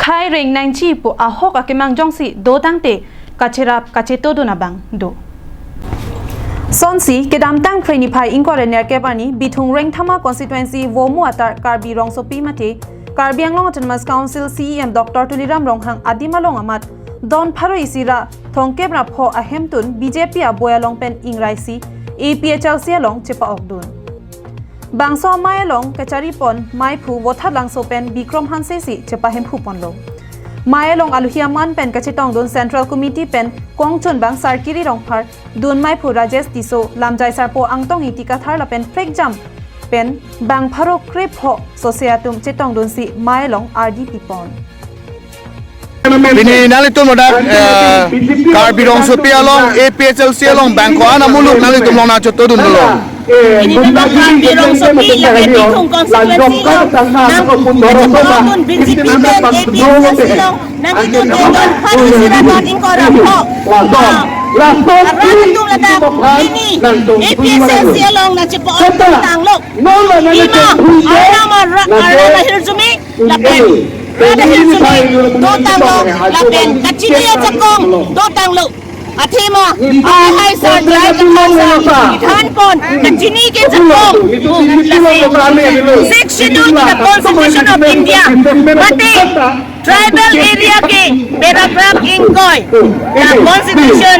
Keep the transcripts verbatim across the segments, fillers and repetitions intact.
Hai reng nangji pu ahok akemang jongsi do tangte kacherap kachetodun abang do. Sonsi kedamtang Phre niphai ingkoi ra nerkep arni Bithung Rengthama constituency Vomu atar Karbi Rongsopi mate Karbi Anglong Autonomous Council C E M Doctor Tuliram Ronghang adim along amat don pharo isi ra thomkep ra pho ahemtun B J P aboi along pen ingraisi A P H L C along chepa-okdun. Bangso amei along kacharipon meiphu Vothatlangso pen Bikrom Hanse si chepahemphu ponlo. Mei along aluhi aman pen kachetongdun Central Committee pen kongchunbang Sarkiri Rongphar, dun meiphu Rajesh Tisso, lamjai sarpo Angtong Ingti Kathar lapen prekjam pen bang pharo krepho sose atum chetongdunsi mei along ardi pipon. Pini nanglitum ladak, eh, Karbi Rongsopi along, A P H L C along, bang ko-an amuluk nanglitum along nangchotodun dolo. Pini ladak Karbi Rongsopi lapen Bithung constituency along nangchotodun B J P pen A P H L C along nangchotodun don pharo isi ra don ingkoi ra pho. Ah, arat atum ladak pini A P H L C along nangchepa-okdun tanglo. Pima aram ara-, aram ahirjume lapen rat ahirjume dotanglo, lapen kachini ajakong dotanglo. Athema, ah, hai sar jai jakong sar, idhan pon kachini ke jakong, lasi Sixth Schedule to the Constitution of India, mate tribal area ke paragraph ingkoi, la constitution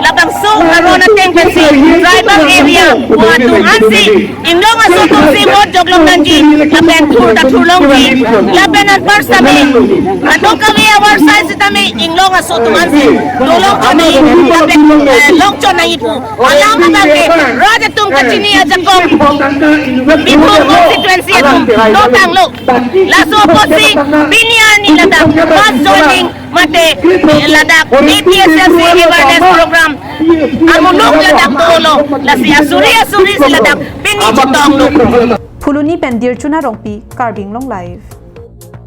labangso aron ateng pensi tribal area pu atum ansi inglong aso atumsi vote joklong nangji, lapen thur ta thurlongji, lapen anpar sitame, adong kave avarsai sitame inglong aso atum ansi dolong chone, lapen, eh, longchon nangji pu alam abang ke rat atum kachini ajakong Bithung constituency atum dotanglo. Laso apotsi pini arni ladak mass joining mate ladak A P H L C awareness program amuluk ladak dolo, lasi asuri asuri si ladak pini chetonglo. Phuloni pen Dirchuna Rongpi, Karbi Anglong Live.